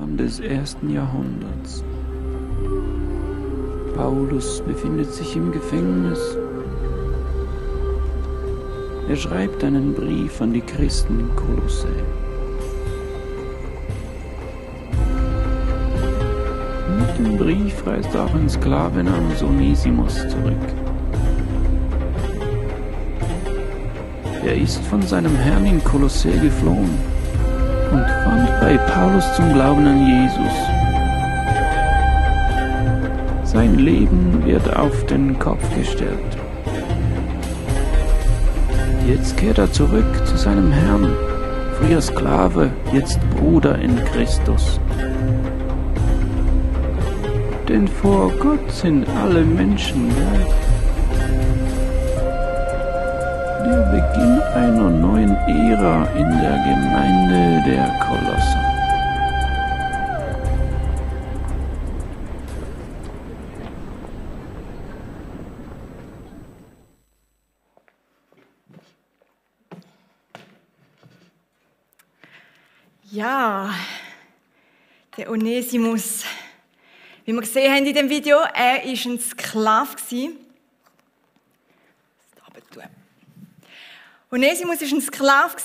des 1. Jahrhunderts. Paulus befindet sich im Gefängnis. Er schreibt einen Brief an die Christen in Kolossä. Mit dem Brief reist auch ein Sklave namens Onesimus zurück. Er ist von seinem Herrn in Kolossä geflohen und fand bei Paulus zum Glauben an Jesus. Sein Leben wird auf den Kopf gestellt. Jetzt kehrt er zurück zu seinem Herrn, früher Sklave, jetzt Bruder in Christus. Denn vor Gott sind alle Menschen gleich. Der Beginn einer neuen Ära in der Gemeinde der Kolosser. Ja, der Onesimus, wie wir gesehen haben in dem Video, er war ein Sklave. Onesimus war ein Sklave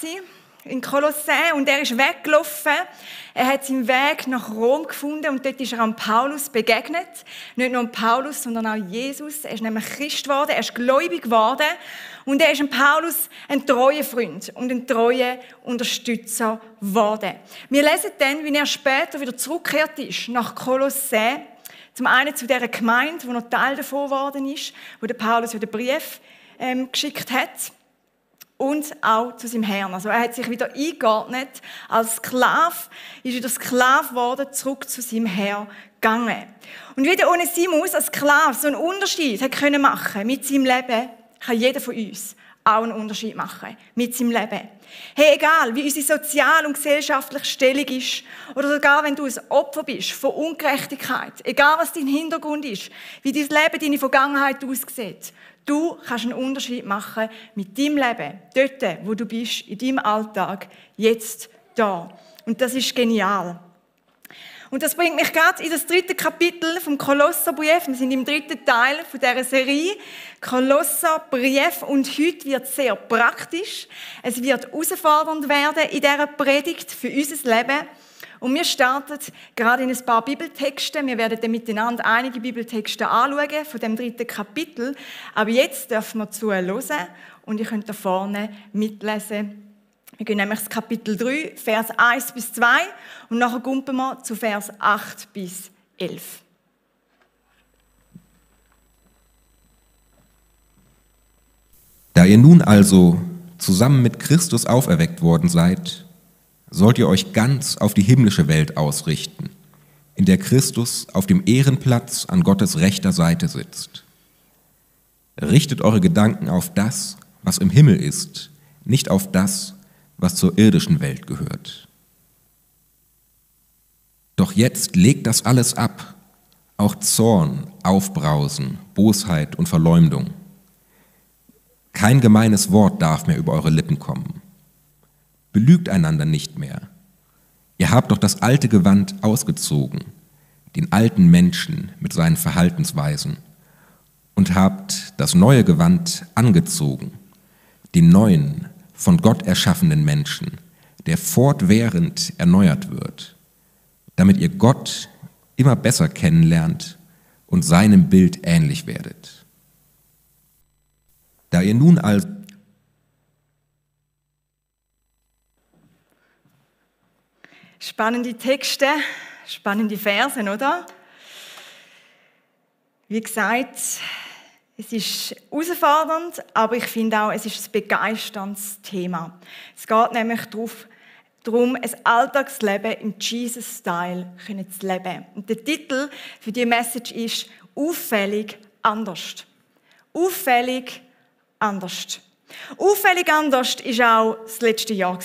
in Kolossä und er ist weggelaufen. Er hat seinen Weg nach Rom gefunden und dort ist er an Paulus begegnet. Nicht nur an Paulus, sondern auch Jesus. Er ist nämlich Christ geworden, er ist gläubig geworden und er ist an Paulus ein treuer Freund und ein treuer Unterstützer geworden. Wir lesen dann, wie er später wieder zurückgekehrt ist nach Kolossä. Zum einen zu dieser Gemeinde, wo noch Teil davon geworden ist, wo der Paulus den Brief geschickt hat. Und auch zu seinem Herrn. Also er hat sich wieder eingeordnet als Sklave, ist wieder Sklave geworden, zurück zu seinem Herrn gegangen. Und wie der Onesimus als Sklave so einen Unterschied hat können machen mit seinem Leben, kann jeder von uns auch einen Unterschied machen mit seinem Leben. Hey, egal, wie unsere soziale und gesellschaftliche Stellung ist, oder sogar wenn du ein Opfer bist von Ungerechtigkeit, egal was dein Hintergrund ist, wie dein Leben, deine Vergangenheit aussieht, du kannst einen Unterschied machen mit deinem Leben, dort, wo du bist, in deinem Alltag, jetzt, da. Und das ist genial. Und das bringt mich gerade in das 3. Kapitel vom Kolosserbrief. Wir sind im 3. Teil von dieser Serie. Kolosserbrief. Und heute wird es sehr praktisch. Es wird herausfordernd werden in dieser Predigt für unser Leben. Und wir starten gerade in ein paar Bibeltexte. Wir werden dann miteinander einige Bibeltexte anschauen von dem 3. Kapitel. Aber jetzt dürfen wir zuhören und ihr könnt da vorne mitlesen. Wir gehen nämlich das Kapitel 3, Vers 1 bis 2 und nachher gumpen wir zu Vers 8 bis 11. Da ihr nun also zusammen mit Christus auferweckt worden seid, sollt ihr euch ganz auf die himmlische Welt ausrichten, in der Christus auf dem Ehrenplatz an Gottes rechter Seite sitzt. Richtet eure Gedanken auf das, was im Himmel ist, nicht auf das, was zur irdischen Welt gehört. Doch jetzt legt das alles ab, auch Zorn, Aufbrausen, Bosheit und Verleumdung. Kein gemeines Wort darf mehr über eure Lippen kommen. Belügt einander nicht mehr. Ihr habt doch das alte Gewand ausgezogen, den alten Menschen mit seinen Verhaltensweisen, und habt das neue Gewand angezogen, den neuen, von Gott erschaffenen Menschen, der fortwährend erneuert wird, damit ihr Gott immer besser kennenlernt und seinem Bild ähnlich werdet. Da ihr nun also Spannende Texte, spannende Versen, oder? Wie gesagt, es ist herausfordernd, aber ich finde auch, es ist ein begeisterndes Thema. Es geht nämlich darum, ein Alltagsleben im Jesus-Style zu leben. Und der Titel für diese Message ist «Auffällig anders». Auffällig anders. Auffällig anders war auch das letzte Jahr.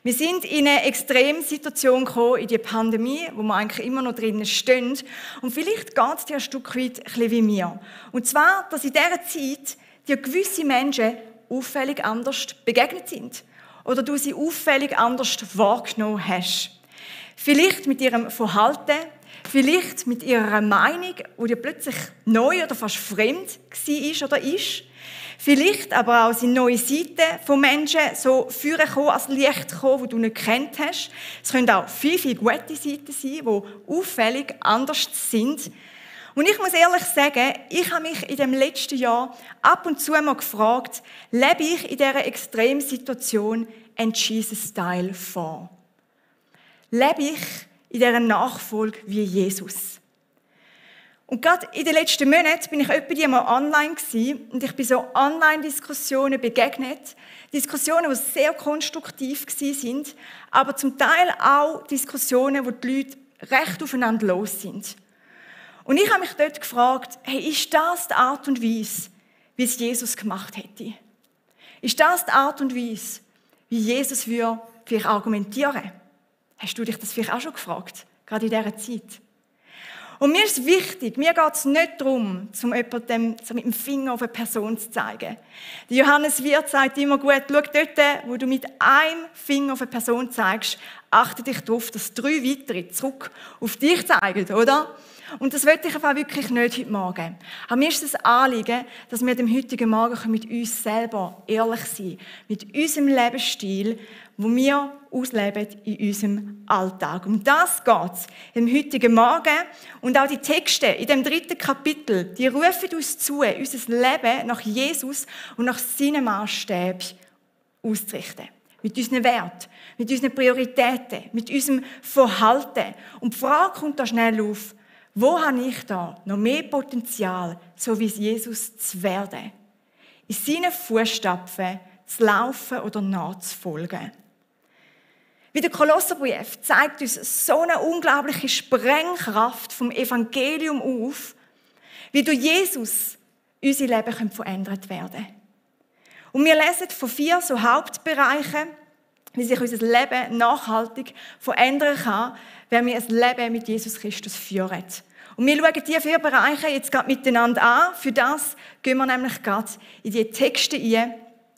Wir sind in eine Extremsituation gekommen, in die Pandemie, wo wir eigentlich immer noch drinnen stehen. Und vielleicht geht es dir ein Stück weit ein bisschen wie mir. Und zwar, dass in dieser Zeit dir gewisse Menschen auffällig anders begegnet sind. Oder du sie auffällig anders wahrgenommen hast. Vielleicht mit ihrem Verhalten, vielleicht mit ihrer Meinung, die dir plötzlich neu oder fast fremd war oder ist. Vielleicht aber auch sind neue Seiten von Menschen so vorgekommen, als Licht gekommen, die du nicht gekannt hast. Es können auch viele gute Seiten sein, die auffällig anders sind. Und ich muss ehrlich sagen, ich habe mich in dem letzten Jahr ab und zu mal gefragt, lebe ich in dieser Extremsituation einen Jesus-Style vor? Lebe ich in dieser Nachfolge wie Jesus? Und gerade in den letzten Monaten bin ich etwa mal online gewesen und ich bin so Online-Diskussionen begegnet. Diskussionen, die sehr konstruktiv waren, aber zum Teil auch Diskussionen, wo die Leute recht aufeinander los sind. Und ich habe mich dort gefragt, hey, ist das die Art und Weise, wie es Jesus gemacht hätte? Ist das die Art und Weise, wie Jesus würde vielleicht argumentieren? Hast du dich das vielleicht auch schon gefragt, gerade in dieser Zeit? Und mir ist wichtig, mir geht es nicht darum, jemandem so mit dem Finger auf eine Person zu zeigen. Der Johannes Wirth sagt immer gut, schau dort, wo du mit einem Finger auf eine Person zeigst, achte dich darauf, dass 3 weitere zurück auf dich zeigen, oder? Und das möchte ich einfach wirklich nicht heute Morgen. Aber mir ist das Anliegen, dass wir dem heutigen Morgen mit uns selber ehrlich sein können. Mit unserem Lebensstil, den wir ausleben in unserem Alltag. Um das geht es im heutigen Morgen. Und auch die Texte in dem 3. Kapitel, die rufen uns zu, unser Leben nach Jesus und nach seinen Maßstäben auszurichten. Mit unseren Werten, mit unseren Prioritäten, mit unserem Verhalten. Und die Frage kommt da schnell auf, wo habe ich da noch mehr Potenzial, so wie Jesus zu werden? In seinen Fußstapfen zu laufen oder nachzufolgen. Wie der Kolosserbrief zeigt uns so eine unglaubliche Sprengkraft vom Evangelium auf, wie durch Jesus unser Leben verändert werden kann. Und wir lesen von 4 so Hauptbereichen, wie sich unser Leben nachhaltig verändern kann, wenn wir ein Leben mit Jesus Christus führen. Und wir schauen diese 4 Bereiche jetzt gerade miteinander an. Für das gehen wir nämlich gerade in die Texte ein.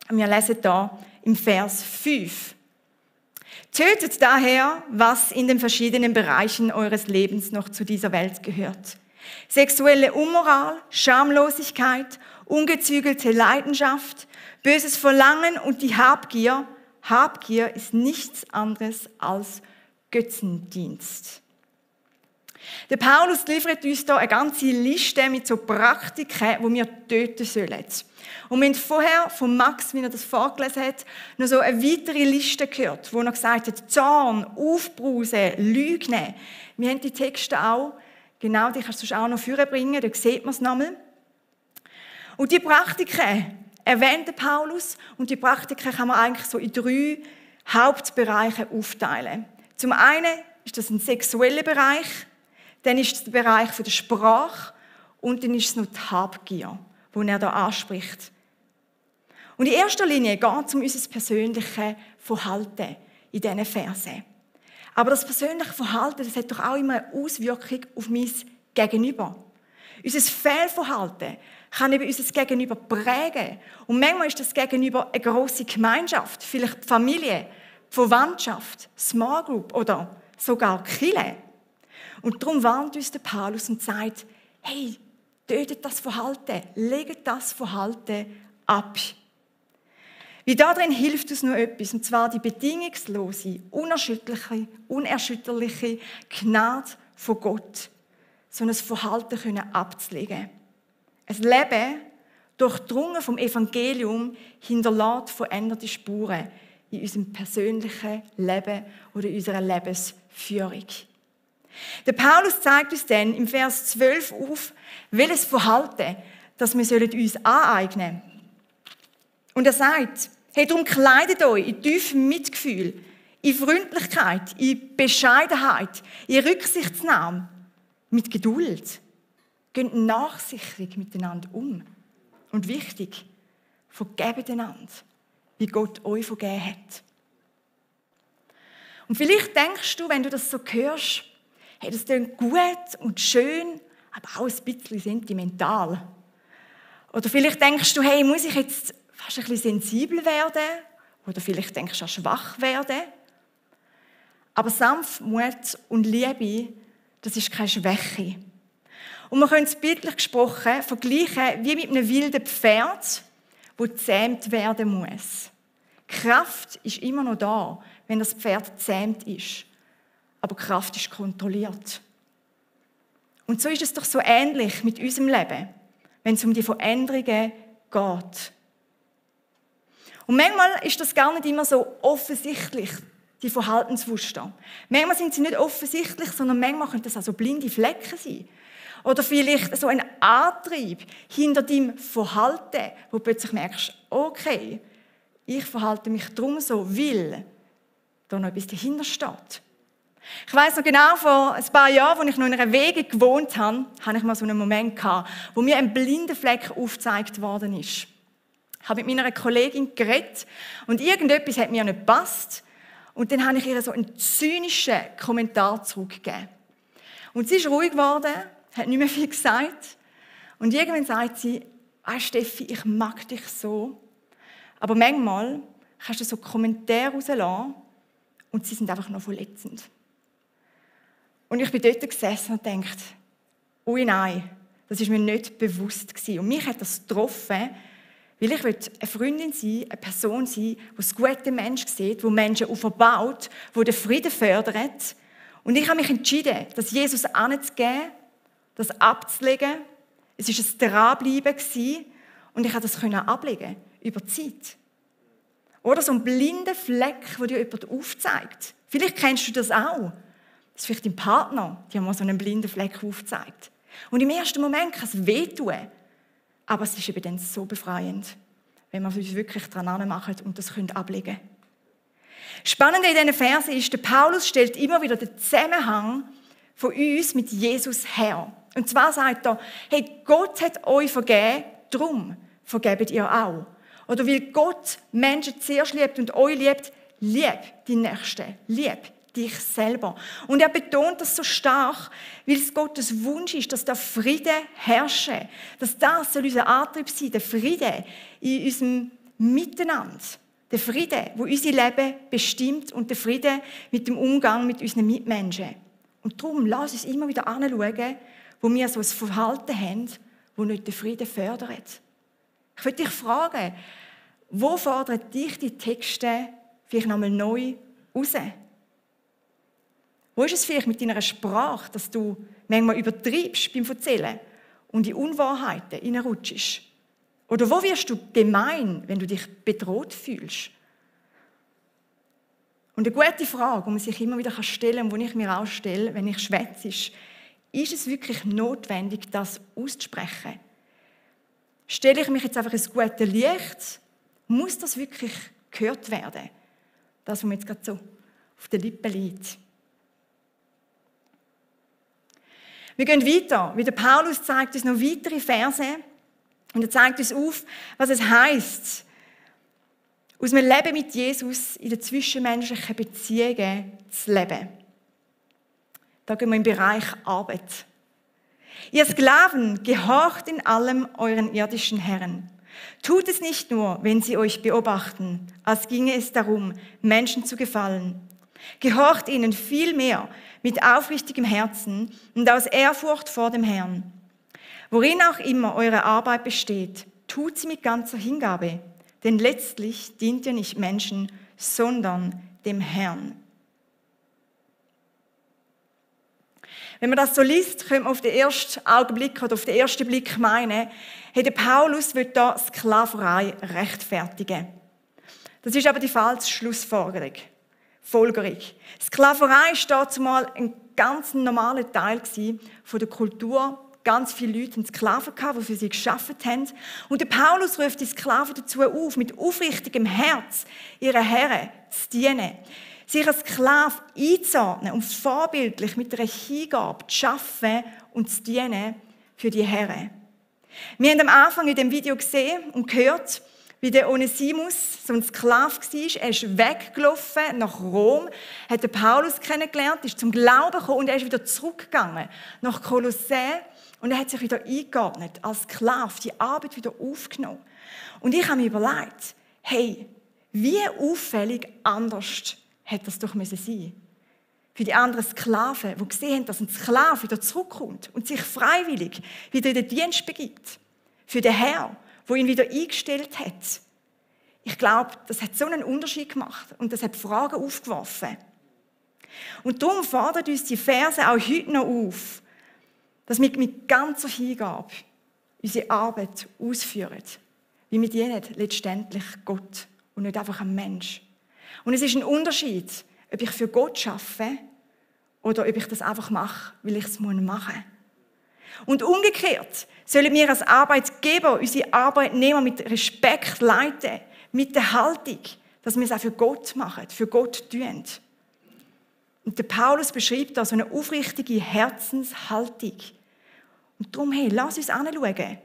Wir lesen hier im Vers 5. Tötet daher, was in den verschiedenen Bereichen eures Lebens noch zu dieser Welt gehört. Sexuelle Unmoral, Schamlosigkeit, ungezügelte Leidenschaft, böses Verlangen und die Habgier. Habgier ist nichts anderes als Götzendienst. Der Paulus liefert uns hier eine ganze Liste mit so Praktiken, die wir töten sollen. Und wir haben vorher von Max, wie er das vorgelesen hat, noch so eine weitere Liste gehört, wo er gesagt hat, Zorn, Aufbrausen, Lügen. Wir haben die Texte auch, genau, die kannst du auch noch vorbringen, da sieht man es nochmal. Und die Praktiken erwähnt Paulus und die Praktiken kann man eigentlich so in 3 Hauptbereiche aufteilen. Zum einen ist das ein sexueller Bereich, dann ist es der Bereich der Sprache und dann ist es noch die Habgier, die er hier anspricht. Und in erster Linie geht es um unser persönliches Verhalten in diesen Versen. Aber das persönliche Verhalten, das hat doch auch immer eine Auswirkung auf mein Gegenüber. Unser Fehlverhalten kann eben unser Gegenüber prägen. Und manchmal ist das Gegenüber eine grosse Gemeinschaft, vielleicht die Familie, die Verwandtschaft, Small Group oder sogar die Kirche. Und darum warnt uns der Paulus und sagt, hey, tötet das Verhalten, legt das Verhalten ab. Wie darin hilft uns noch etwas, und zwar die bedingungslose, unerschütterliche Gnade von Gott, so ein Verhalten abzulegen. Ein Leben, durchdrungen vom Evangelium, hinterlässt veränderte Spuren in unserem persönlichen Leben oder in unserer Lebensführung. Der Paulus zeigt uns dann im Vers 12 auf, welches Verhalten das wir uns aneignen sollen. Und er sagt, hey, darum kleidet euch in tiefem Mitgefühl, in Freundlichkeit, in Bescheidenheit, in Rücksichtnahme, mit Geduld. Geht nachsichtig miteinander um. Und wichtig, vergebt einander, wie Gott euch vergeben hat. Und vielleicht denkst du, wenn du das so hörst, hey, das klingt gut und schön, aber auch ein bisschen sentimental. Oder vielleicht denkst du, hey, muss ich jetzt fast ein bisschen sensibel werden? Oder vielleicht denkst du, schwach werden? Aber Sanftmut und Liebe, das ist keine Schwäche. Und man könnte es bildlich gesprochen vergleichen wie mit einem wilden Pferd, das gezähmt werden muss. Die Kraft ist immer noch da, wenn das Pferd gezähmt ist. Aber die Kraft ist kontrolliert. Und so ist es doch so ähnlich mit unserem Leben, wenn es um die Veränderungen geht. Und manchmal ist das gar nicht immer so offensichtlich, die Verhaltensmuster. Manchmal sind sie nicht offensichtlich, sondern manchmal können das auch so blinde Flecken sein. Oder vielleicht so ein Antrieb hinter deinem Verhalten, wo du plötzlich merkst, okay, ich verhalte mich darum so, weil da noch etwas dahinter steht. Ich weiss noch genau, vor ein paar Jahren, als ich noch in einer Wege gewohnt habe, hatte ich mal so einen Moment gehabt, wo mir ein blinder Fleck aufgezeigt worden ist. Ich habe mit meiner Kollegin geredet und irgendetwas hat mir nicht gepasst. Und dann habe ich ihr so einen zynischen Kommentar zurückgegeben. Und sie ist ruhig geworden, hat nicht mehr viel gesagt. Und irgendwann sagt sie, Steffi, ich mag dich so, aber manchmal kannst du so Kommentare rauslassen und sie sind einfach noch verletzend. Und ich bin dort gesessen und dachte, ui nein, das war mir nicht bewusst gewesen. Und mich hat das getroffen, weil ich eine Freundin sein, eine Person sein, die das gute Mensch sieht, die Menschen aufbaut, die den Frieden fördert. Und ich habe mich entschieden, das Jesus anzugeben, das abzulegen. Es war ein Dranbleiben und ich konnte das ablegen über die Zeit. Oder so ein blinder Fleck, der dir jemand aufzeigt. Vielleicht kennst du das auch. Das ist vielleicht dein Partner, der mal so einen blinden Fleck aufzeigt. Und im ersten Moment kann es wehtun. Aber es ist eben dann so befreiend, wenn wir uns wirklich daran machen und das ablegen können. Spannend in diesen Versen ist, der Paulus stellt immer wieder den Zusammenhang von uns mit Jesus her. Und zwar sagt er, hey, Gott hat euch vergeben, darum vergebt ihr auch. Oder weil Gott Menschen zuerst liebt und euch liebt, lieb die Nächsten, lieb dich selber. Und er betont das so stark, weil es Gottes Wunsch ist, dass der Friede herrsche. Dass das soll unser Antrieb sein, der Friede in unserem Miteinander. Der Friede, der unser Leben bestimmt und der Friede mit dem Umgang mit unseren Mitmenschen. Und darum lass uns immer wieder anschauen, wo wir so ein Verhalten haben, das nicht den Frieden fördert. Ich würde dich fragen, wo fordern dich die Texte vielleicht nochmal neu raus? Wo ist es vielleicht mit deiner Sprache, dass du manchmal übertreibst beim Erzählen und in Unwahrheiten hineinrutschst? Oder wo wirst du gemein, wenn du dich bedroht fühlst? Und eine gute Frage, die man sich immer wieder stellen kann, und die ich mir auch stelle, wenn ich schwätze, ist es wirklich notwendig, das auszusprechen? Stelle ich mich jetzt einfach ins gute Licht? Muss das wirklich gehört werden? Das, was mir jetzt gerade so auf den Lippen liegt. Wir gehen weiter. Wie der Paulus zeigt uns noch weitere Verse. Und er zeigt uns auf, was es heisst, aus einem Leben mit Jesus in den zwischenmenschlichen Beziehungen zu leben. Da gehen wir im Bereich Arbeit. Ihr Sklaven, gehorcht in allem euren irdischen Herren. Tut es nicht nur, wenn sie euch beobachten, als ginge es darum, Menschen zu gefallen. Gehorcht ihnen vielmehr mit aufrichtigem Herzen und aus Ehrfurcht vor dem Herrn. Worin auch immer eure Arbeit besteht, tut sie mit ganzer Hingabe, denn letztlich dient ihr nicht Menschen, sondern dem Herrn. Wenn man das so liest, könnte man auf den ersten Augenblick oder auf den ersten Blick meinen, hey, der Paulus will da Sklaverei rechtfertigen. Das ist aber die falsche Schlussfolgerung. Sklaverei war dazumal ein ganz normaler Teil der Kultur. Ganz viele Leute hatten Sklaven, die für sie gearbeitet haben. Und der Paulus ruft die Sklaven dazu auf, mit aufrichtigem Herz ihren Herren zu dienen. Sich als Sklave einzuordnen und vorbildlich mit einer Hingabe zu arbeiten und zu dienen für die Herren. Wir haben am Anfang in dem Video gesehen und gehört, wie der Onesimus so ein Sklave war. Er ist weggelaufen nach Rom, hat den Paulus kennengelernt, ist zum Glauben gekommen und er ist wieder zurückgegangen nach Kolossä und er hat sich wieder eingeordnet als Sklave, die Arbeit wieder aufgenommen. Und ich habe mir überlegt, hey, wie auffällig anders hätte das doch sein müssen. Für die anderen Sklaven, die gesehen haben, dass ein Sklave wieder zurückkommt und sich freiwillig wieder in den Dienst begibt. Für den Herr, der ihn wieder eingestellt hat. Ich glaube, das hat so einen Unterschied gemacht und das hat Fragen aufgeworfen. Und darum fordert uns die Verse auch heute noch auf, dass wir mit ganzer Hingabe unsere Arbeit ausführen. Wie wir dienen letztendlich Gott und nicht einfach einem Mensch. Und es ist ein Unterschied, ob ich für Gott arbeite oder ob ich das einfach mache, weil ich es machen muss. Und umgekehrt sollen wir als Arbeitgeber unsere Arbeitnehmer mit Respekt leiten, mit der Haltung, dass wir es auch für Gott machen, für Gott tun. Und der Paulus beschreibt da so eine aufrichtige Herzenshaltung. Und darum, hey, lass uns anschauen,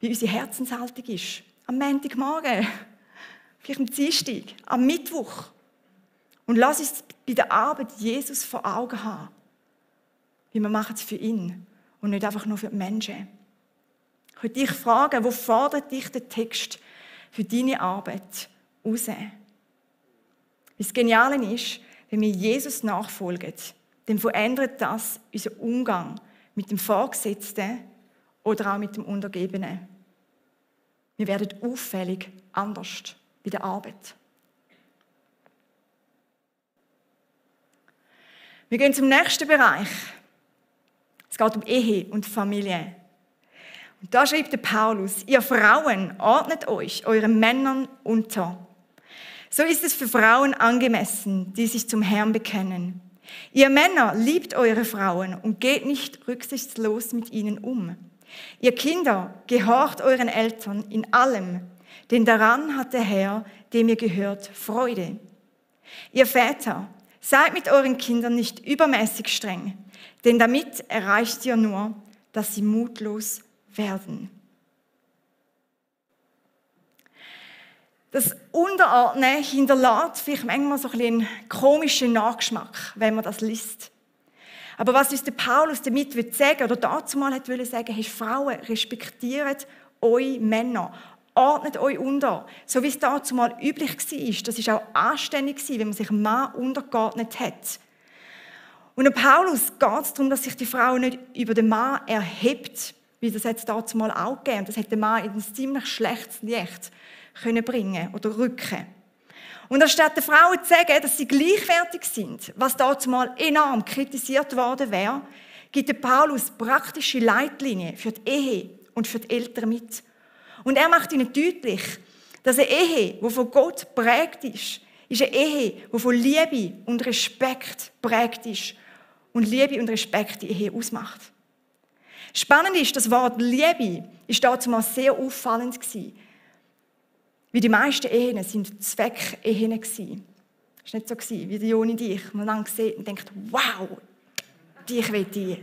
wie unsere Herzenshaltung ist. Am Montagmorgen, vielleicht am Dienstag, am Mittwoch. Und lass uns bei der Arbeit Jesus vor Augen haben. Wie wir machen es für ihn und nicht einfach nur für die Menschen. Ich würde dich fragen, wo fordert dich der Text für deine Arbeit raus? Das Geniale ist, wenn wir Jesus nachfolgen, dann verändert das unseren Umgang mit dem Vorgesetzten oder auch mit dem Untergebenen. Wir werden auffällig anders bei der Arbeit. Wir gehen zum nächsten Bereich. Es geht um Ehe und Familie. Und da schreibt der Paulus: Ihr Frauen, ordnet euch euren Männern unter. So ist es für Frauen angemessen, die sich zum Herrn bekennen. Ihr Männer, liebt eure Frauen und geht nicht rücksichtslos mit ihnen um. Ihr Kinder, gehorcht euren Eltern in allem, denn daran hat der Herr, dem ihr gehört, Freude. Ihr Väter, seid mit euren Kindern nicht übermäßig streng, denn damit erreicht ihr nur, dass sie mutlos werden. Das Unterordnen hinterlässt vielleicht manchmal so ein bisschen einen komischen Nachgeschmack, wenn man das liest. Aber was uns der Paulus damit sagen will, oder dazu mal wollte sagen, hey, Frauen, respektiert eure Männer, ordnet euch unter, so wie es dazu mal üblich war. Das war auch anständig, wenn man sich einem Mann untergeordnet hat. Und dem Paulus geht es darum, dass sich die Frau nicht über den Mann erhebt, wie das jetzt dazu mal auch gegeben. Das hat der Mann in ein ziemlich schlechtes Licht können bringen oder rücken. Und anstatt den Frauen zu sagen, dass sie gleichwertig sind, was dazu mal enorm kritisiert worden wäre, gibt der Paulus praktische Leitlinien für die Ehe und für die Eltern mit. Und er macht ihnen deutlich, dass eine Ehe, die von Gott geprägt ist eine Ehe, die von Liebe und Respekt geprägt ist und Liebe und Respekt die Ehe ausmacht. Spannend ist, das Wort Liebe ist dazu mal sehr auffallend gewesen. Wie die meisten Ehen sind Zweckehen gewesen. Das war nicht so wie die Joni und ich. Man dann sieht und denkt, wow, dich will ich.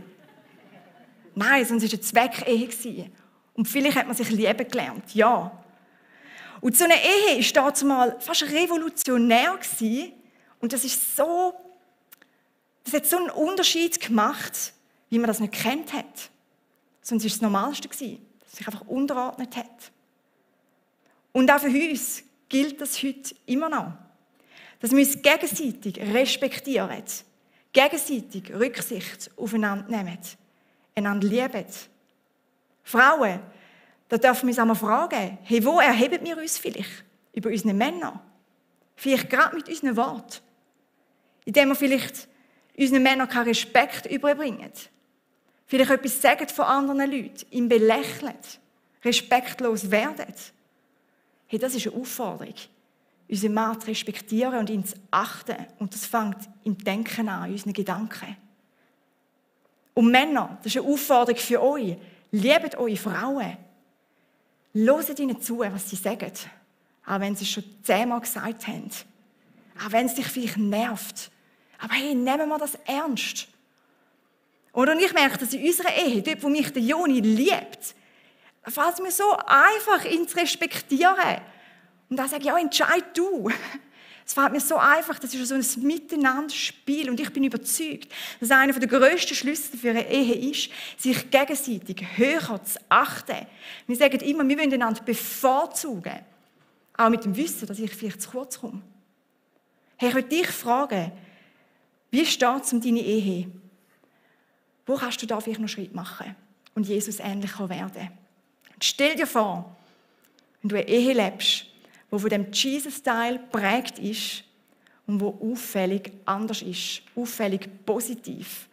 Nein, sonst war es eine Zweckehe gewesen. Und vielleicht hat man sich lieben gelernt, ja. Und so eine Ehe ist dazu mal fast revolutionär gewesen. Und das hat so einen Unterschied gemacht, wie man das nicht gekannt hat. Sonst war es das Normalste gewesen, dass sich einfach unterordnet hat. Und auch für uns gilt das heute immer noch. Dass wir uns gegenseitig respektieren, gegenseitig Rücksicht aufeinander nehmen, einander lieben. Frauen, da dürfen wir uns einmal fragen, hey, wo erheben wir uns vielleicht? Über unsere Männer? Vielleicht gerade mit unseren Worten. Indem wir vielleicht unseren Männern keinen Respekt überbringen. Vielleicht etwas sagen von anderen Leuten, ihn belächeln, respektlos werden. Hey, das ist eine Aufforderung, unseren Mann zu respektieren und ihn zu achten. Und das fängt im Denken an, in unseren Gedanken. Und Männer, das ist eine Aufforderung für euch. Liebt eure Frauen. Hört ihnen zu, was sie sagen. Auch wenn sie es schon 10-mal gesagt haben. Auch wenn es dich vielleicht nervt. Aber hey, nehmen wir das ernst. Und ich merke, dass in unserer Ehe, dort, wo mich der Joni liebt, fällt es mir so einfach, ihn zu respektieren. Und dann sage ich, ja, entscheid du. Es fällt mir so einfach, das ist so ein Miteinanderspiel. Und ich bin überzeugt, dass einer der grössten Schlüssel für eine Ehe ist, sich gegenseitig höher zu achten. Wir sagen immer, wir wollen einander bevorzugen. Auch mit dem Wissen, dass ich vielleicht zu kurz komme. Hey, ich würde dich fragen, Wie steht es um deine Ehe? Wo kannst du da vielleicht noch Schritt machen und Jesus ähnlich werden? Und stell dir vor, wenn du eine Ehe lebst, die von dem Jesus-Style geprägt ist und wo auffällig anders ist, auffällig positiv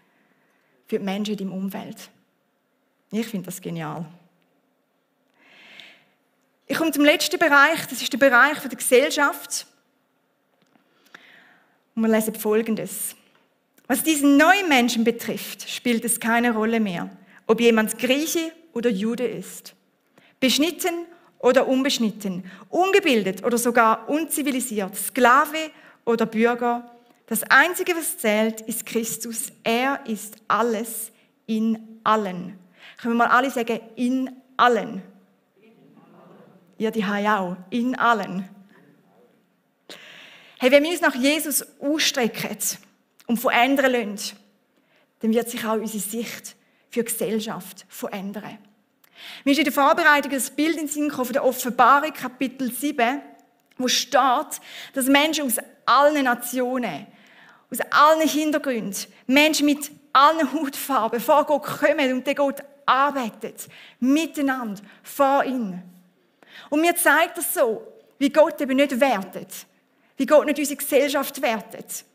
für die Menschen in deinem Umfeld. Ich finde das genial. Ich komme zum letzten Bereich, das ist der Bereich der Gesellschaft. Und wir lesen Folgendes. Was diesen neuen Menschen betrifft, spielt es keine Rolle mehr, ob jemand Grieche oder Jude ist, beschnitten oder unbeschnitten, ungebildet oder sogar unzivilisiert, Sklave oder Bürger. Das Einzige, was zählt, ist Christus. Er ist alles in allen. Können wir mal alle sagen, in allen? Ihr die auch, in allen. Hey, wenn wir uns nach Jesus ausstrecken und verändern lassen, dann wird sich auch unsere Sicht für die Gesellschaft verändern. Mir ist in der Vorbereitung das Bild in den Sinn gekommen von der Offenbarung, Kapitel 7, wo steht, dass Menschen aus allen Nationen, aus allen Hintergründen, Menschen mit allen Hautfarben vor Gott kommen und den Gott arbeitet, miteinander, vor ihm. Und mir zeigt das so, wie Gott eben nicht wertet, wie Gott nicht unsere Gesellschaft wertet.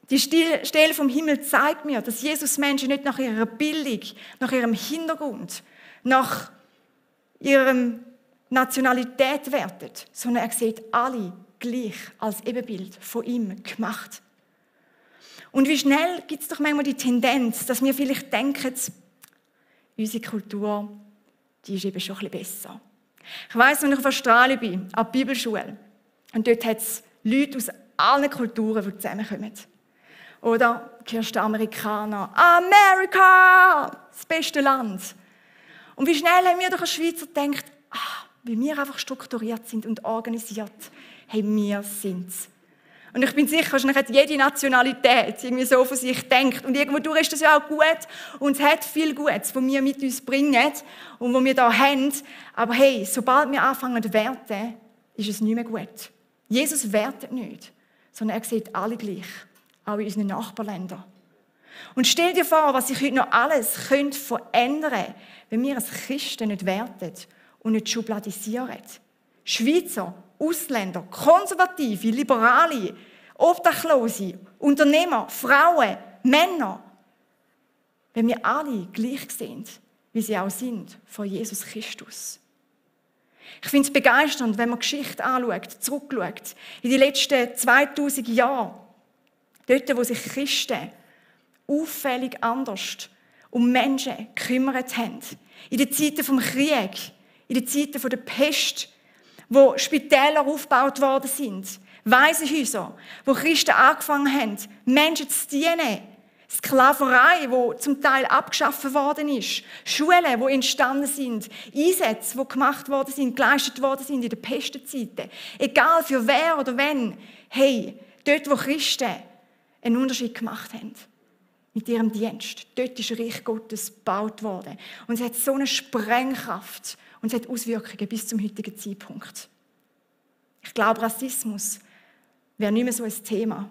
Die Stelle vom Himmel zeigt mir, dass Jesus Menschen nicht nach ihrer Bildung, nach ihrem Hintergrund, nach ihrer Nationalität wertet, sondern er sieht alle gleich als Ebenbild von ihm gemacht. Und wie schnell gibt es doch manchmal die Tendenz, dass wir vielleicht denken, unsere Kultur, die ist eben schon ein bisschen besser. Ich weiss, wenn ich auf Australien bin, an der Bibelschule, und dort hat es Leute aus allen Kulturen, die zusammenkommen. Oder hörst du Amerikaner, Amerika, das beste Land. Und wie schnell haben wir doch als Schweizer gedacht, wie wir einfach strukturiert sind und organisiert, hey, wir sind's. Und ich bin sicher, wahrscheinlich hat jede Nationalität irgendwie so von sich gedacht. Und irgendwo durch ist das ja auch gut. Und es hat viel Gutes, was wir mit uns bringen und was wir da haben. Aber hey, sobald wir anfangen zu werten, ist es nicht mehr gut. Jesus wertet nicht, sondern er sieht alle gleich, auch in unseren Nachbarländern. Und stell dir vor, was sich heute noch alles verändern könnte, wenn wir als Christen nicht werten und nicht schubladisieren. Schweizer, Ausländer, Konservative, Liberale, Obdachlose, Unternehmer, Frauen, Männer. Wenn wir alle gleich sind, wie sie auch sind, vor Jesus Christus. Ich finde es begeisternd, wenn man die Geschichte anschaut, zurückschaut, in die letzten 2000 Jahre, dort, wo sich Christen auffällig anders um Menschen gekümmert haben. In den Zeiten des Krieges, in den Zeiten der Pest, wo Spitäler aufgebaut worden sind, Waisenhäuser, wo Christen angefangen haben, Menschen zu dienen, Sklaverei, die zum Teil abgeschafft worden ist, Schulen, die entstanden sind, Einsätze, die gemacht worden sind, geleistet worden sind in den Pestzeiten. Egal für wer oder wen, hey, dort, wo Christen einen Unterschied gemacht haben mit ihrem Dienst, dort ist das Reich Gottes gebaut worden. Und es hat so eine Sprengkraft und es hat Auswirkungen bis zum heutigen Zeitpunkt. Ich glaube, Rassismus wäre nicht mehr so ein Thema,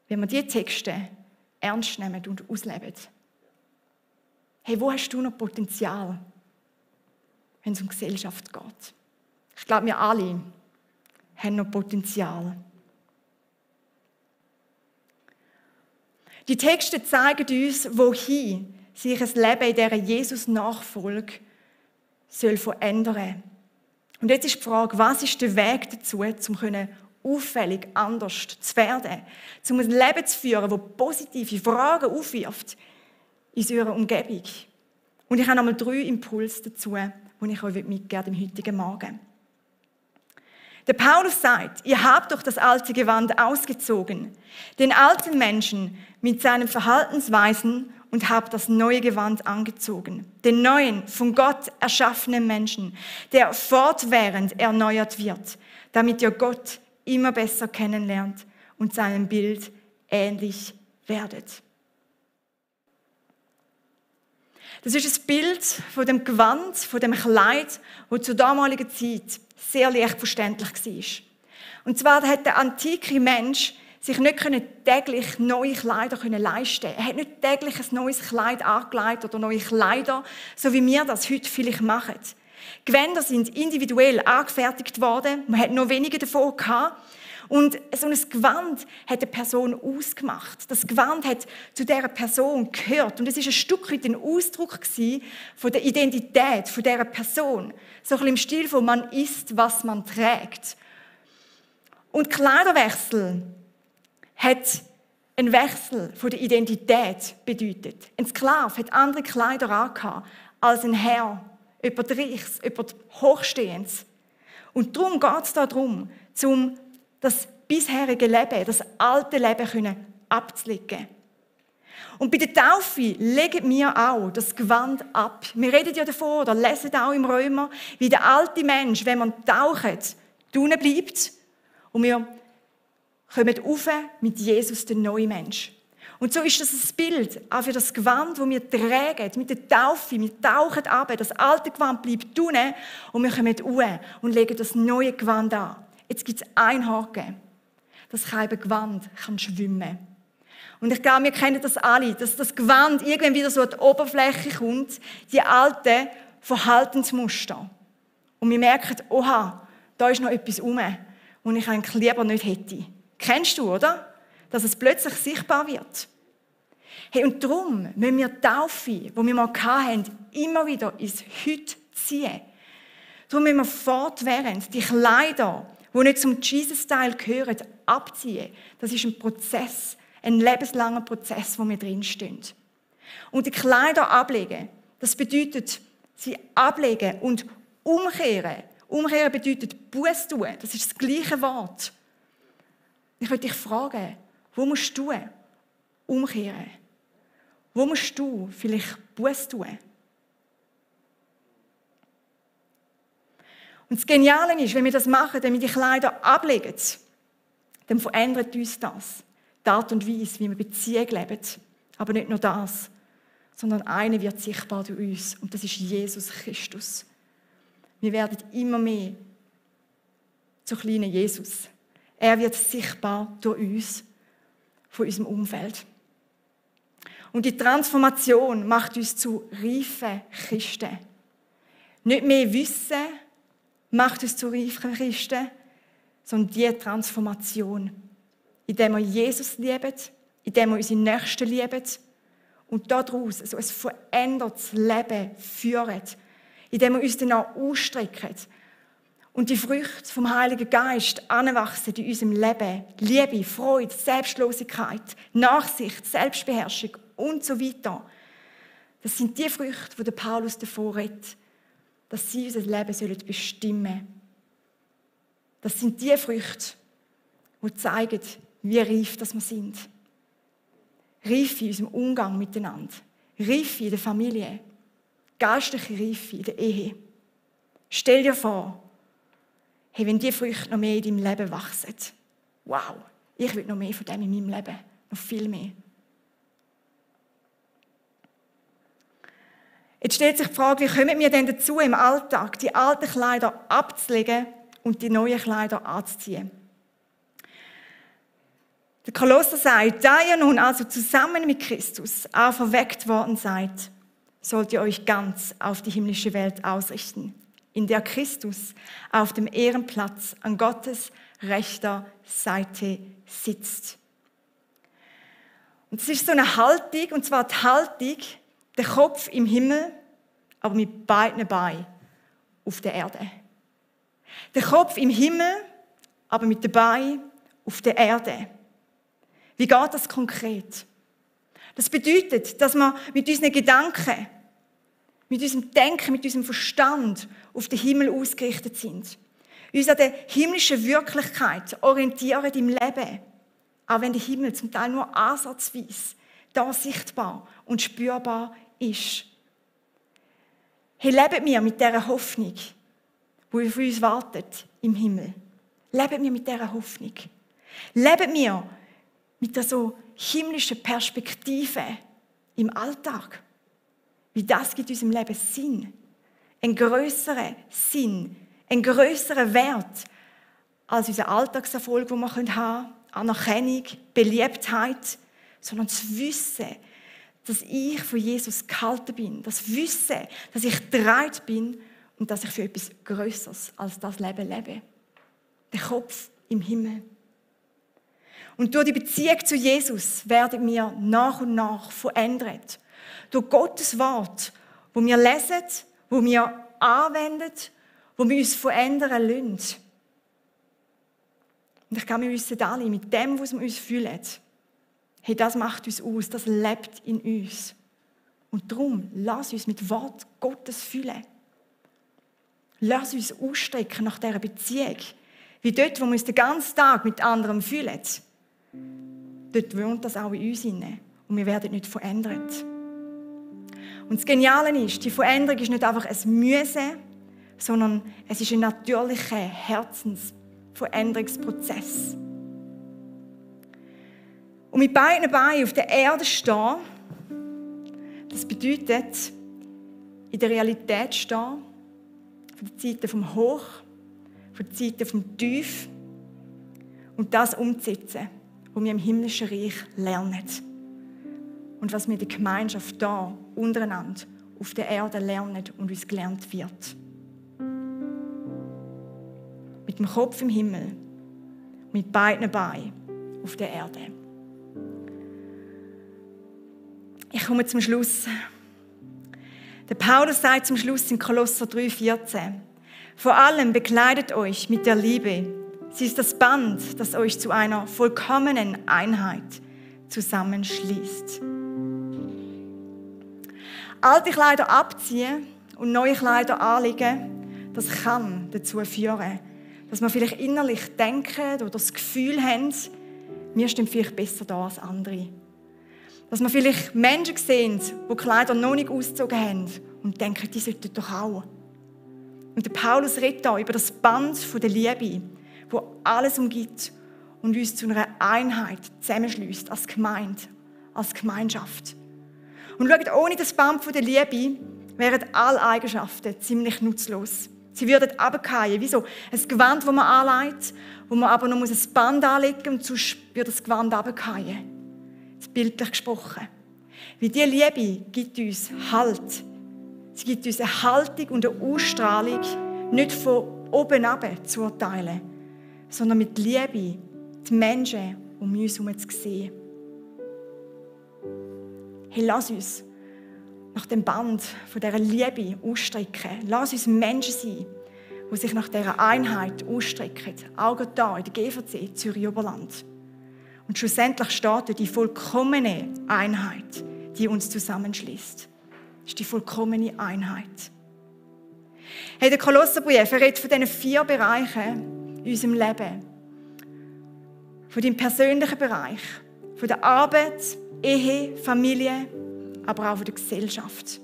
wenn wir diese Texte ernst nehmen und ausleben. Hey, wo hast du noch Potenzial, wenn es um Gesellschaft geht? Ich glaube, wir alle haben noch Potenzial. Die Texte zeigen uns, wohin sich ein Leben in dieser Jesus-Nachfolge soll verändern. Und jetzt ist die Frage, was ist der Weg dazu, um auffällig anders zu werden, um ein Leben zu führen, das positive Fragen aufwirft in unserer Umgebung. Und ich habe einmal 3 Impulse dazu, die ich euch mitgeben am heutigen Morgen. Der Paulus sagt, ihr habt doch das alte Gewand ausgezogen, den alten Menschen mit seinen Verhaltensweisen und habt das neue Gewand angezogen, den neuen, von Gott erschaffenen Menschen, der fortwährend erneuert wird, damit ihr Gott immer besser kennenlernt und seinem Bild ähnlich werdet. Das ist ein Bild von dem Gewand, von dem Kleid, das zur damaligen Zeit sehr leicht verständlich war. Und zwar hat der antike Mensch sich nicht täglich neue Kleider leisten konnte. Er hat nicht täglich ein neues Kleid angelegt oder neue Kleider, so wie wir das heute vielleicht machen. Gewänder sind individuell angefertigt worden, man hat noch wenige davon gehabt. Und so ein Gewand hat eine Person ausgemacht. Das Gewand hat zu dieser Person gehört. Und es war ein Stück weit ein Ausdruck von der Identität von dieser Person. So ein bisschen im Stil von man ist, was man trägt. Und Kleiderwechsel hat einen Wechsel von der Identität bedeutet. Ein Sklave hat andere Kleider angehabt als ein Herr, jemand Reiches, jemand Hochstehendes. Und darum geht es darum, das bisherige Leben, das alte Leben abzulegen. Und bei der Taufe legen wir auch das Gewand ab. Wir reden ja davon oder lesen auch im Römer, wie der alte Mensch, wenn man taucht, unten bleibt und wir kommen rauf mit Jesus, der neue Mensch. Und so ist das ein Bild auch für das Gewand, das wir tragen, mit der Taufe. Wir tauchen ab, das alte Gewand bleibt unten und wir kommen rauf und legen das neue Gewand an. Jetzt gibt es einen Haken. Das Gewand kann schwimmen. Und ich glaube, wir kennen das alle, dass das Gewand irgendwann wieder so an die Oberfläche kommt, die alten Verhaltensmuster. Und wir merken, oha, da ist noch etwas rum, das ich eigentlich lieber nicht hätte. Kennst du, oder? Dass es plötzlich sichtbar wird. Hey, und darum müssen wir die Taufe, die wir mal hatten, immer wieder ins Heute ziehen. Darum müssen wir fortwährend die Kleider, die nicht zum Jesus-Style gehören, abziehen. Das ist ein Prozess, ein lebenslanger Prozess, wo wir drinstehen. Und die Kleider ablegen, das bedeutet, sie ablegen und umkehren. Umkehren bedeutet Buß tun. Das ist das gleiche Wort. Ich möchte dich fragen, wo musst du umkehren? Wo musst du vielleicht Buß tun? Und das Geniale ist, wenn wir das machen, wenn wir die Kleider ablegen, dann verändert uns das. Die Art und Weise, wie wir Beziehung leben. Aber nicht nur das, sondern eine wird sichtbar durch uns. Und das ist Jesus Christus. Wir werden immer mehr zu kleinen Jesus. Er wird sichtbar durch uns, von unserem Umfeld. Und die Transformation macht uns zu reifen Christen. Nicht mehr Wissen macht uns zu reifen Christen, sondern die Transformation, indem wir Jesus lieben, indem wir unsere Nächsten lieben und daraus so ein verändertes Leben führen, indem wir uns danach ausstrecken und die Früchte vom Heiligen Geist anwachsen in unserem Leben. Liebe, Freude, Selbstlosigkeit, Nachsicht, Selbstbeherrschung und so weiter. Das sind die Früchte, die Paulus davon redet, dass sie unser Leben bestimmen sollen. Das sind die Früchte, die zeigen, wie reif wir sind. Reife in unserem Umgang miteinander. Reife in der Familie. Geistliche Reife in der Ehe. Stell dir vor, hey, wenn diese Früchte noch mehr in deinem Leben wachsen. Wow, ich will noch mehr von dem in meinem Leben. Noch viel mehr. Jetzt stellt sich die Frage, wie kommen wir denn dazu, im Alltag die alten Kleider abzulegen und die neuen Kleider anzuziehen? Der Kolosser sagt, da ihr nun also zusammen mit Christus auferweckt worden seid, sollt ihr euch ganz auf die himmlische Welt ausrichten, in der Christus auf dem Ehrenplatz an Gottes rechter Seite sitzt. Und es ist so eine Haltung, und zwar die Haltung, der Kopf im Himmel, aber mit beiden Beinen auf der Erde. Der Kopf im Himmel, aber mit den Beinen auf der Erde. Wie geht das konkret? Das bedeutet, dass wir mit unseren Gedanken, mit unserem Denken, mit unserem Verstand auf den Himmel ausgerichtet sind. Uns an der himmlischen Wirklichkeit orientieren im Leben. Auch wenn der Himmel zum Teil nur ansatzweise da sichtbar und spürbar ist. Hey, leben wir mit dieser Hoffnung, die auf uns wartet im Himmel. Leben wir mit dieser Hoffnung. Leben wir mit der so himmlischen Perspektive im Alltag. Wie das gibt unserem Leben Sinn. Einen grösseren Sinn, einen grösseren Wert als unser Alltagserfolg, den wir haben können, Anerkennung, Beliebtheit, sondern das Wissen, dass ich von Jesus gehalten bin. Das Wissen, dass ich getragen bin und dass ich für etwas Größeres als das Leben lebe. Der Kopf im Himmel. Und durch die Beziehung zu Jesus werden wir nach und nach verändert. Durch Gottes Wort, wo wir lesen, wo wir anwenden, wo wir uns verändern lassen. Und ich glaube, wir wissen alle, mit dem, was wir uns fühlen, hey, das macht uns aus, das lebt in uns. Und darum, lass uns mit Wort Gottes füllen. Lass uns ausstrecken nach dieser Beziehung. Wie dort, wo wir uns den ganzen Tag mit anderem fühlen. Dort wohnt das auch in uns inne. Und wir werden nicht verändert. Und das Geniale ist, die Veränderung ist nicht einfach ein Müssen, sondern es ist ein natürlicher Herzensveränderungsprozess. Und mit beiden Beinen auf der Erde stehen, das bedeutet, in der Realität stehen, von den Zeiten vom Hoch, von den Zeiten vom Tief und das umzusetzen, was wir im himmlischen Reich lernen. Und was wir in der Gemeinschaft hier untereinander auf der Erde lernen und uns gelernt wird. Mit dem Kopf im Himmel, mit beiden Beinen auf der Erde. Ich komme zum Schluss. Der Paulus sagt zum Schluss in Kolosser 3,14: Vor allem bekleidet euch mit der Liebe. Sie ist das Band, das euch zu einer vollkommenen Einheit zusammenschließt. Alte Kleider abziehen und neue Kleider anlegen, das kann dazu führen, dass wir vielleicht innerlich denken oder das Gefühl haben, wir stehen vielleicht besser da als andere. Dass wir vielleicht Menschen sehen, die Kleider noch nicht ausgezogen haben und denken, die sollten doch auch. Und der Paulus redet hier über das Band der Liebe, das alles umgibt und uns zu einer Einheit zusammenschließt als Gemeinde, als Gemeinschaft. Und schaut, ohne das Band der Liebe wären alle Eigenschaften ziemlich nutzlos. Sie würden runterfallen, wie so ein Gewand, das man anlegt, wo man aber noch ein Band anlegen muss und sonst würde das Gewand runterfallen. Das bildlich gesprochen. Weil diese Liebe gibt uns Halt. Sie gibt uns eine Haltung und eine Ausstrahlung, nicht von oben herab zu urteilen, sondern mit Liebe die Menschen um uns herum zu sehen. Hey, lass uns nach dem Band von dieser Liebe ausstrecken. Lass uns Menschen sein, die sich nach dieser Einheit ausstrecken. Auch hier in der GVC Zürich-Oberland. Und schlussendlich steht die vollkommene Einheit, die uns zusammenschließt. Das ist die vollkommene Einheit. Hey, der Kolosserbrief redet von diesen 4 Bereichen in unserem Leben. Von deinem persönlichen Bereich, von der Arbeit, Ehe, Familie, aber auch von der Gesellschaft.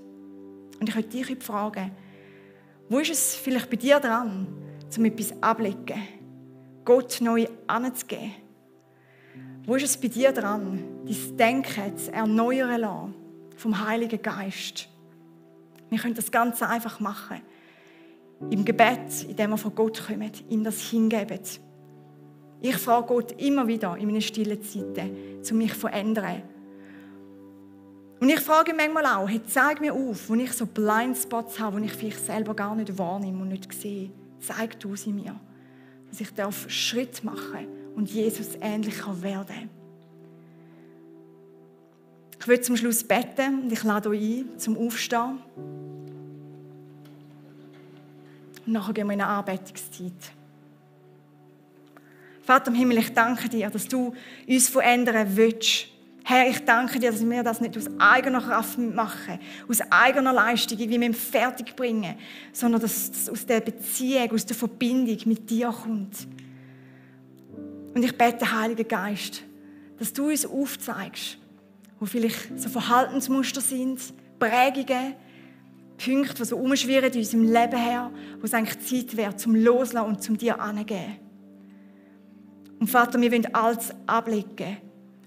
Und ich möchte dich fragen, wo ist es vielleicht bei dir dran, um etwas abzulegen, Gott neu anzugeben? Wo ist es bei dir dran, dein Denken zu erneuern lassen vom Heiligen Geist? Wir können das ganz einfach machen. Im Gebet, in dem wir vor Gott kommen, ihm das hingeben. Ich frage Gott immer wieder in meinen stillen Zeiten, um mich zu verändern. Und ich frage ihn manchmal auch, hey, zeig mir auf, wo ich so Blindspots habe, wo ich vielleicht selber gar nicht wahrnehme und nicht sehe. Zeig du sie mir, dass ich Schritt machen darf und Jesus ähnlicher werden. Ich will zum Schluss beten und ich lade euch ein, zum Aufstehen. Und nachher gehen wir in eine Anbetungszeit. Vater im Himmel, ich danke dir, dass du uns verändern willst. Herr, ich danke dir, dass wir das nicht aus eigener Kraft machen, aus eigener Leistung, wie wir fertig bringen, sondern dass es aus der Beziehung, aus der Verbindung mit dir kommt. Und ich bete, Heiliger Geist, dass du uns aufzeigst, wo vielleicht so Verhaltensmuster sind, Prägungen, Punkte, die so umschwirren in unserem Leben her, wo es eigentlich Zeit wäre, zum Loslassen und zum dir anzugeben. Und Vater, wir wollen alles ablegen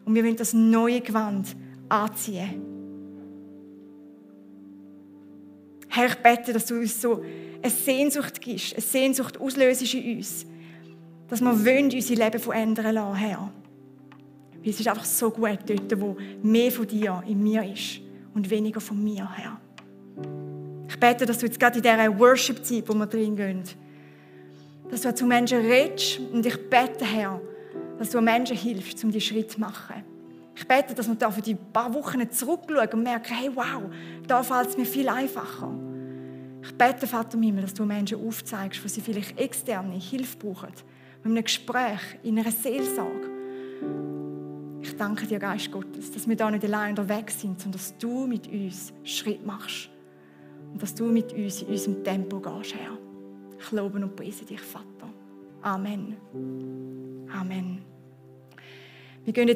und wir wollen das neue Gewand anziehen. Herr, ich bete, dass du uns so eine Sehnsucht gibst, eine Sehnsucht auslöst in uns, dass wir wollen, unser Leben verändern lassen, Herr. Weil es ist einfach so gut dort, wo mehr von dir in mir ist und weniger von mir, Herr. Ich bete, dass du jetzt gerade in dieser Worship-Zeit, wo wir drin gehen, dass du zu Menschen redest. Und ich bete, Herr, dass du Menschen hilfst, um diesen Schritt zu machen. Ich bete, dass wir da für die paar Wochen zurückschauen und merken, hey, wow, da fällt es mir viel einfacher. Ich bete, Vater im Himmel, dass du Menschen aufzeigst, wo sie vielleicht externe Hilfe brauchen, mit einem Gespräch, in einer Seelsorge. Ich danke dir, Geist Gottes, dass wir da nicht allein unterwegs sind, sondern dass du mit uns Schritt machst und dass du mit uns in unserem Tempo gehst, Herr. Ich lobe und preise dich, Vater. Amen. Amen. Wir gehen